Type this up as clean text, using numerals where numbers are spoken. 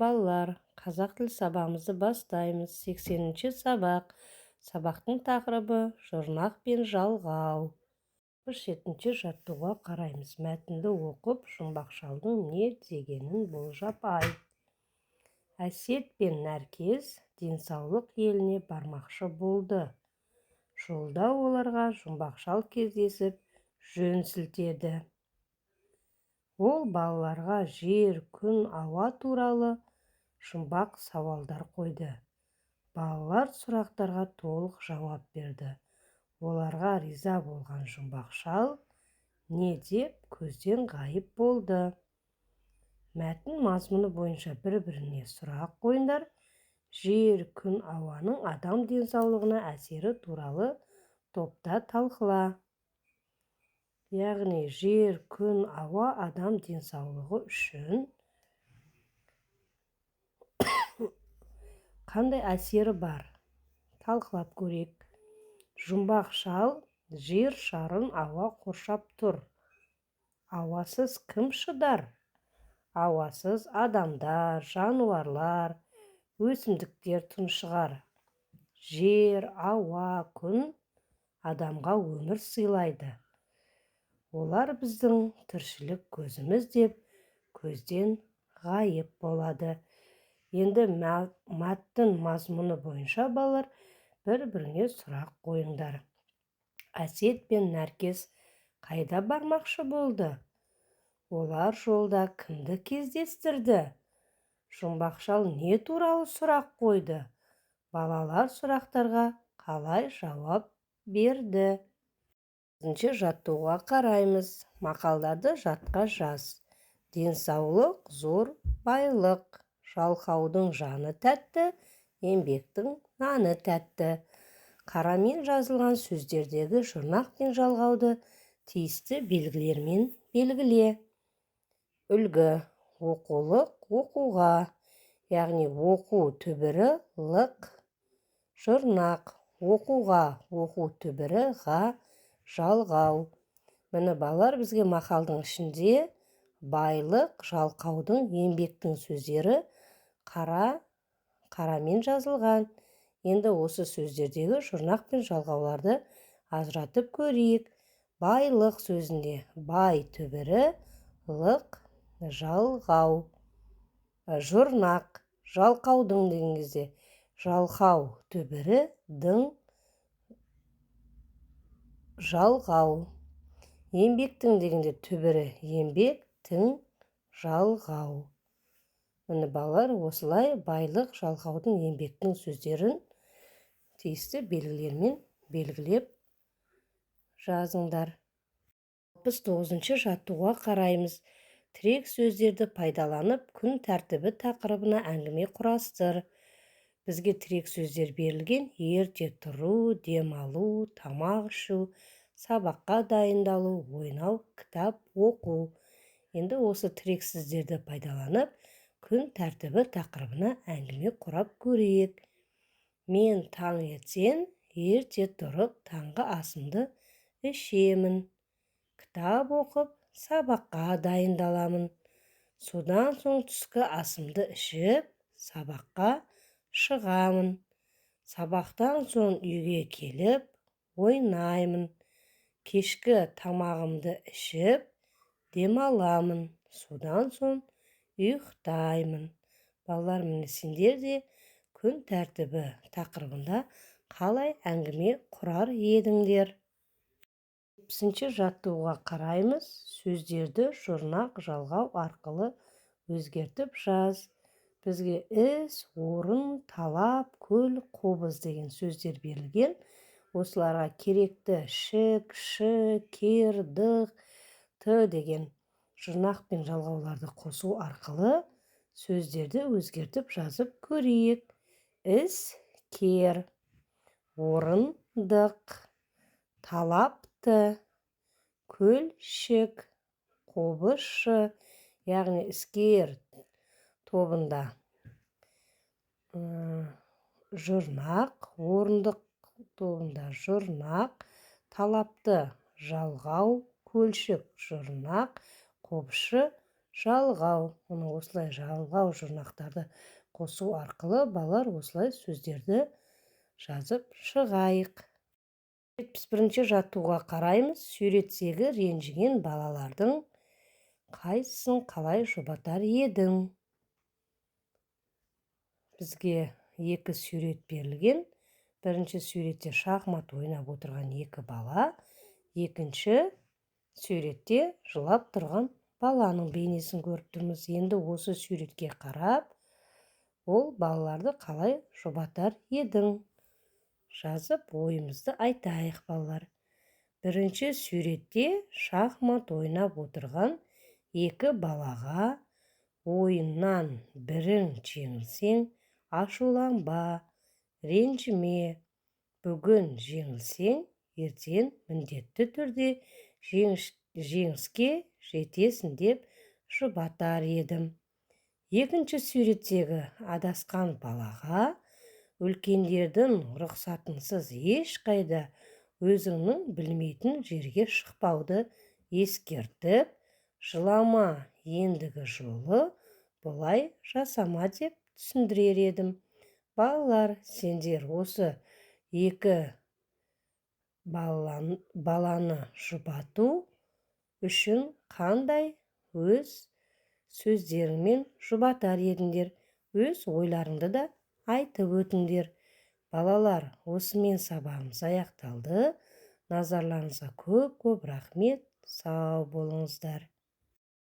Балалар, қазақ тілі сабағымызды бастаймыз. 80-сабақ. Сабақтың тақырыбы: жұрнақ пен жалғау. 67 жаттығуға қараймыз. Мәтінді оқып, жұмбақ шалдың не дегенін болжап айт. Әсет пен Нәркес денсаулық еліне бармақшы болды. Жолда оларға жұмбақ шал кездесіп, жөн сілтеді. Ол балаларға жер, күн, ауа туралы жұмбақ сауалдар қойды. Балалар сұрақтарға толық жауап берді. Оларға риза болған жұмбақ шал не деп көзден ғайып болды? Мәтін мазмұны бойынша бір-біріне сұрақ қойыңдар. Жер, күн, ауаның адам денсаулығына әсері туралы топта талқыла. Яғни жер, күн, ауа адам денсаулығы үшін қандай әсері бар? Талқылап көрейік. Жұмбақ шал: жер шарын ауа қоршап тұр. Ауасыз кім шыдар? Ауасыз адамдар, жануарлар, өсімдіктер тұншығар. Жер, ауа, күн адамға өмір сыйлайды. Олар біздің тіршілік көзіміз, деп көзден ғайып болады. Енді мәтін мазмұны бойынша, балалар, бір-біріңе сұрақ қойыңдар. Әсет пен Нәркес қайда бармақшы болды? Олар жолда кімді кездестірді? Жұмбақ шал не туралы сұрақ қойды? Балалар сұрақтарға қалай жауап берді? Жаттығуға қараймыз. Мақалдарды жатқа жаз. Денсаулық – зор байлық. Жалқаудың жаны тәтті, еңбектің наны тәтті. Қарамен жазылған сөздердегі жұрнақ пен жалғауды тиісті белгілермен белгіле. Үлгі: оқулық, оқуға, яғни оқу түбірі лық жұрнақ, оқуға, оқу түбірі ға жалғау. Міне, балалар, бізге мақалдың ішінде байлық, жалқаудың, еңбектің сөздері қарамен жазылған. Енді осы сөздердегі жұрнақ пен жалғауларды ажыратып көрейік. Байлық сөзінде бай түбірі лық жалғау, жұрнақ. Жалқаудың деген кезде жалқау түбірі дың жалғау. Еңбектің дегенде түбірі еңбек, тің жалғау. Міне, балалар, осылай байлық, жалқаудың, еңбектің сөздерін тиісті белгілермен белгілеп жазыңдар. 69 жаттығуға қараймыз. Тірек сөздерді пайдаланып, күн тәртібі тақырыбына әңгіме құрастыр. Бізге тірек сөздер берілген: ерте тұру, демалу, тамақ ішу, сабаққа дайындалу, ойнау, кітап оқу. Енді осы тірек сөздерді пайдаланып, күн тәртібі тақырыбына әңгіме құрап көрейік. Мен таңертең ерте тұрып, таңғы асымды ішемін. Кітап оқып, сабаққа дайындаламын. Содан соң түскі асымды ішіп, сабаққа шығамын. Сабақтан соң үйге келіп, ойнаймын. Кешкі тамағымды ішіп, демаламын. Содан соң ұйықтаймын. Балалар, міне, сендер де күн тәртібі тақырыбында қалай әңгіме құрар едіңдер? 70 жаттығуға қараймыз. Сөздерді жұрнақ жалғау арқылы өзгертіп жаз. Бізге іс, орын, талап, көл, қобыз деген сөздер берілген. Осыларға керекті шік, шы, кер, дық, т деген жұрнақ пен жалғауларды қосу арқылы сөздерді өзгертіп жазып көрейік. Іс, кер, орындық, талапты, көлшік, қобызшы, яғни іскер тобында жұрнақ, орындық тобында жұрнақ, талапты жалғау, көлшік жұрнақ, қобызшы Жалғау. Мұны осылай жалғау жұрнақтарды қосу арқылы, балалар, осылай сөздерді жазып шығайық. 71-ші жаттығуға қараймыз. Суреттегі ренжіген балалардың қайсысын қалай жұбатар едің? Бізге екі сурет берілген. Бірінші суретте шахмат ойнап отырған екі бала, екінші суретте жылап тұрған баланың бейнесін көріп тұрмыз. Енді осы суретке қарап, ол балаларды қалай жұбатар едің? Жазып, ойымызды айтайық, балалар. Бірінші суретте шахмат ойнап отырған екі балаға: ойыннан бірің жеңілсең, ашуланба, ренжіме. Бүгін жеңілсең, ертең міндетті түрде жеңіске жетесің, деп жұбатар едім. Екінші суреттегі адасқан балаға: үлкендердің рұқсатынсыз ешқайда өзіңнің білмейтін жерге шықпауды ескертіп, жылама, ендігі жолы бұлай жасама, деп түсіндірер едім. Балалар, сендер осы екі баланы жұбату үшін қандай өз сөздеріңмен жұбатар едіңдер? Өз ойларыңды да айтып өтіңдер. Балалар, осымен сабағымыз аяқталды. Назарларыңызға көп көп рахмет. Сау болыңыздар.